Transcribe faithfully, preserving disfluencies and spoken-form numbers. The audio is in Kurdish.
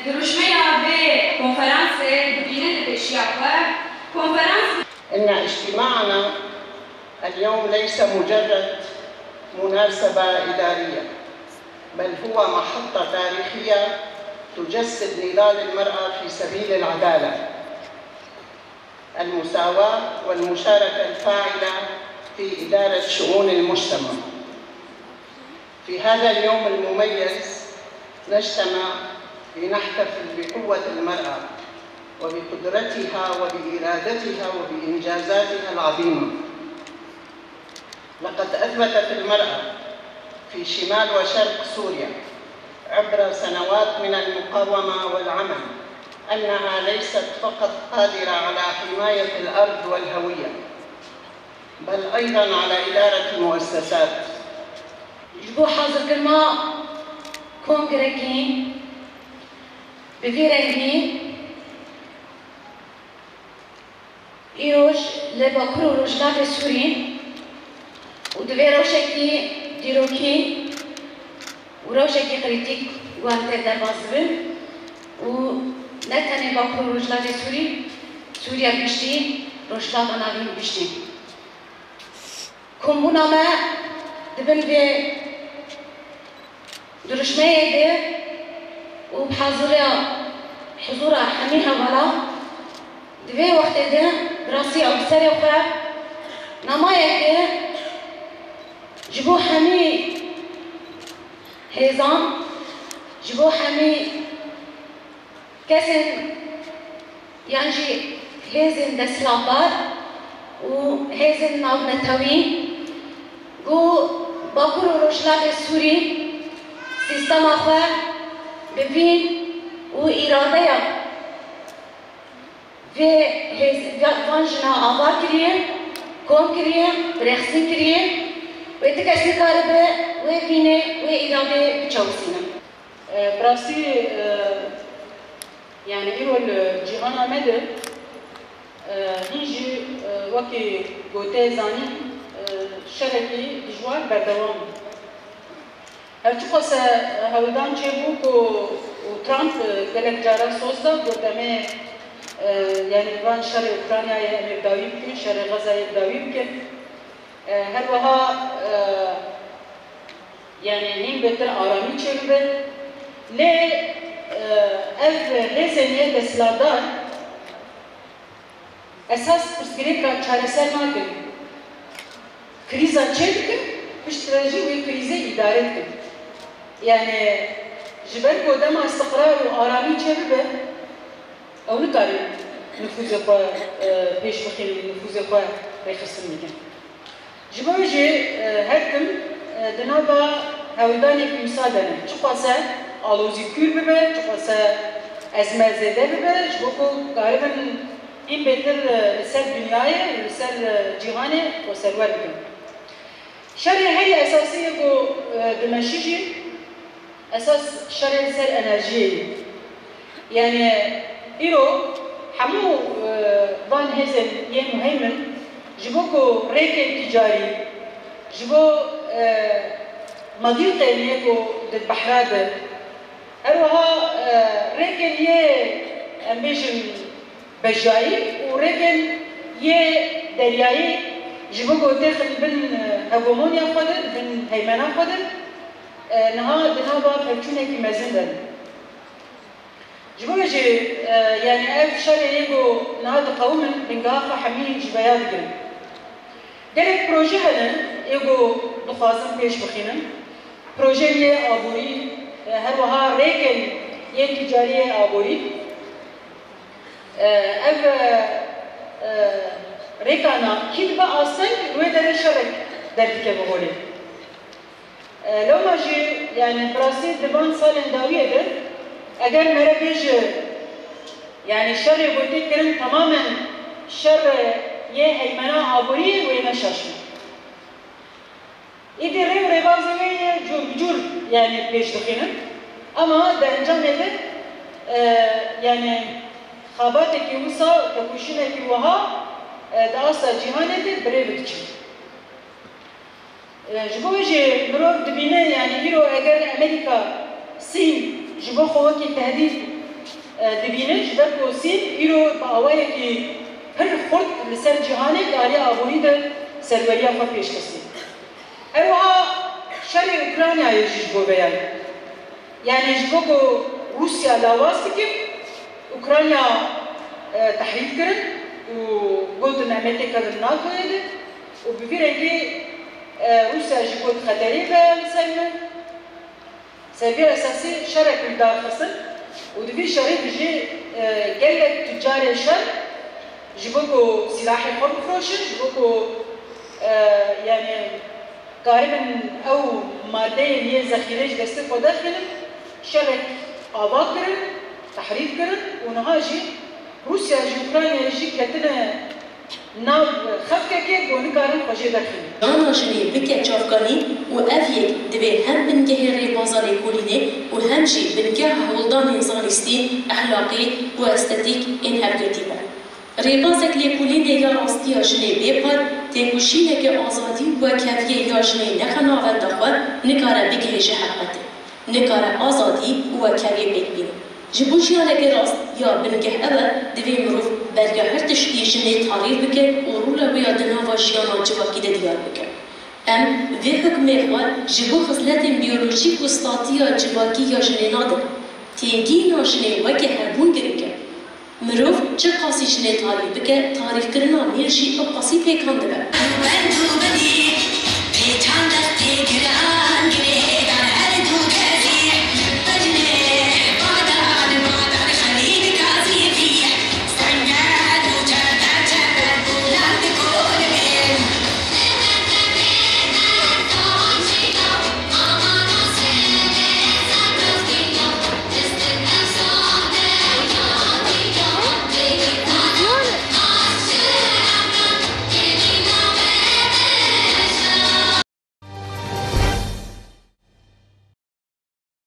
Dirûşmeya vê konferansê dibîne li pêşiya xwe, konferans. إن اجتماعنا اليوم ليس مجرد مناسبة إدارية، بل هو محطة تاريخية تجسد نضال المرأة في سبيل العدالة، المساواة والمشاركة الفاعلة في إدارة شؤون المجتمع. في هذا اليوم المميز نجتمع لنحتفل بقوة المرأة وبقدرتها وبإرادتها وبإنجازاتها العظيمة. لقد أثبتت المرأة في شمال وشرق سوريا عبر سنوات من المقاومة والعمل أنها ليست فقط قادرة على حماية الأرض والهوية، بل أيضًا على إدارة المؤسسات. Ji bo hazirkirina kongrekî bi vî rengî, îroj li Bakur û Rojhilatê Sûrî û di vê rojekî dîrokî û rojekî krîtîk wan tê derbas dibin û ne tenê Bakur û Rojhilatê Sûrî, Sûriya giştî, Rojhilata Navîn giştî. Kombûna me di bin vê dirûşmeyê de û bi haziriya huzûra hemî hevala di vê wextê de bi rastî ew bi serê xwe namayeke ji bo hemî hêzan, ji bo hemî kesên yan jî hêzên desthilatdar û hêzên navnetewî ku Bakur û Rojhilatê Sûrî sîstema xwe bi vîn û îradeya vê hêz-, van jina ava kiriye, kom kiriye, birêxistin kiriye, wê ti kes nikaribe wê vînê, wê îradeyê biçewisîne. E, bi rastî, e, yani îro li cîhana me de, e, hîn jî, e, wekî gote zanîn, e, şerekî dijwar berdewam e. Her çiqas e hewldan çêbû ku û Trump, e, gelek cara soz da, got, "Em ê, e, yani van şerê Ukraynayê em ê bi dawî bikin, şerê Xezayê bi dawî bikin." E, her wiha, e, yani hîn bêtir aramî çêbibe. Lê, e, ev hêzên yê desthilatdar esas pirsgirêka çareser nakin. Krîza çêdikin, piştre jî wê krîzê îdare dikin. Yani ji ber ku dema istiqrar û aramî çêbibe, ew nikarin nifûzê xwe, e, pêş bixînin, nifûzê xwe rêxistin bikin. Ji bo jî, e, her tim, e, di nava hewldanekî wisa de ne. Çiqas e alozî kûr bibe, çiqas e ezme zêde bibe, ji bo ku karibin hîn bêtir, e, li ser dinyayê û li ser, e, cîhanê xwe serwer bikin. Şerê herî esasî yê ku, e, dimeşî jî esas şerê li ser enerjiyê ye. Yani îro hemû, e, van hêzên yên muheymin ji bo ku rêkên tîcarî, ji bo, e, madîqên yê ku di behra de, her wiha, e, rêkên yê, em bêjin, bejayî û rêkên yê deryayî ji bo ku têxin bin, e, hegemonya xwe de, bin heymena xwe de, e, niha di nava pevçûnekî mezin de ne. Ji bo vê jî, e, yani ev şerê yê ku niha diqewimin, bingeha xwe hemî ji vêya digirin. Gelek proje hene yê ku dixwazin pêş bixînin. Projeyên yê aborî, e, her wiha rêkên yê tîcarî yê aborî. E, ev, e, e, rêkana kî dibe asteng, wê derê şerek derdikeve holê. E, lewma jî, yani, bi rastî di van salên dawiyê de, eger mere bêje, yani, şerê ku tê kirin temamen şer yê heymena aboriyê, wê neşaşin. Îdî rê û rêbazê wê yê cûr bi cûr, yani, pêş dixînin. Ama di encamê de, e, yani, xebatekî wisa, tekoşînekî wiha, e, di asta cîhanê de bi rê ve diçin. E, ji bo wê jî mirov dibîne, yani îro eger Amerîka Sîn ji bo xwe wekî tehdîd dibînin, ji ber ku Sîn îro bi awayekî pir xurt li ser cîhanê di aliyê aborî de serweriya xwe pêş xistî. Her wiha şerê Ukraynayê jî ji bo vê ye. Yanî ji bo ku Rûsya lawaz dikin, Ukrayna, e, tehrîf kirin û gotin, em ê têkevin NATOyê de û bi vî rengî, e, Rûsya jî got, xeterê be li ser me. Ser vî esasî şerek li dar xistin û di vî şerî de jî, e, gelek tucarê şer ji bo ku sîlahê xwe bifroşin, ji bo ku, e, yanî karibin ew madeyên yên zexîrê ji destê xwe derxînin, şerek ava kirin, tehrîf kirin û niha jî Rûsya ji Ukraynayê jî ketine nav xefkekê ku nikarin xwe jê derxînin. Dana jinê bike çavkanî û ev yek divê hem bingehê rêbaza lêkolînê û hem jî bingeha hewldanên zanistî, exlaqî û estetîk ên hevgirtî be. Rêbazek lêkolînê ya rastiya jinê bê par, têkoşîneke azadî û wekheviyê ya jinê neke navenda xwe, nikare bigihêje heqetê. Nikare azadî û wekheviyê pêk bîne. Ji bo jiyaneke rast ya bingeh ew e, divê mirov berya her tiştî jinê tarîf bike û rola wê ya di nava jiyana civakî de diyar bike. Em vê hukmê xwe ji bo xisletên biyolojîk û statiya civakî ya jinê nadin. Têgihîna jinê weke hebûn girîng e. Mirov çi qasî jinê tarîf bike, tarîfkirina mêr jî ew qasî pêkan dibe.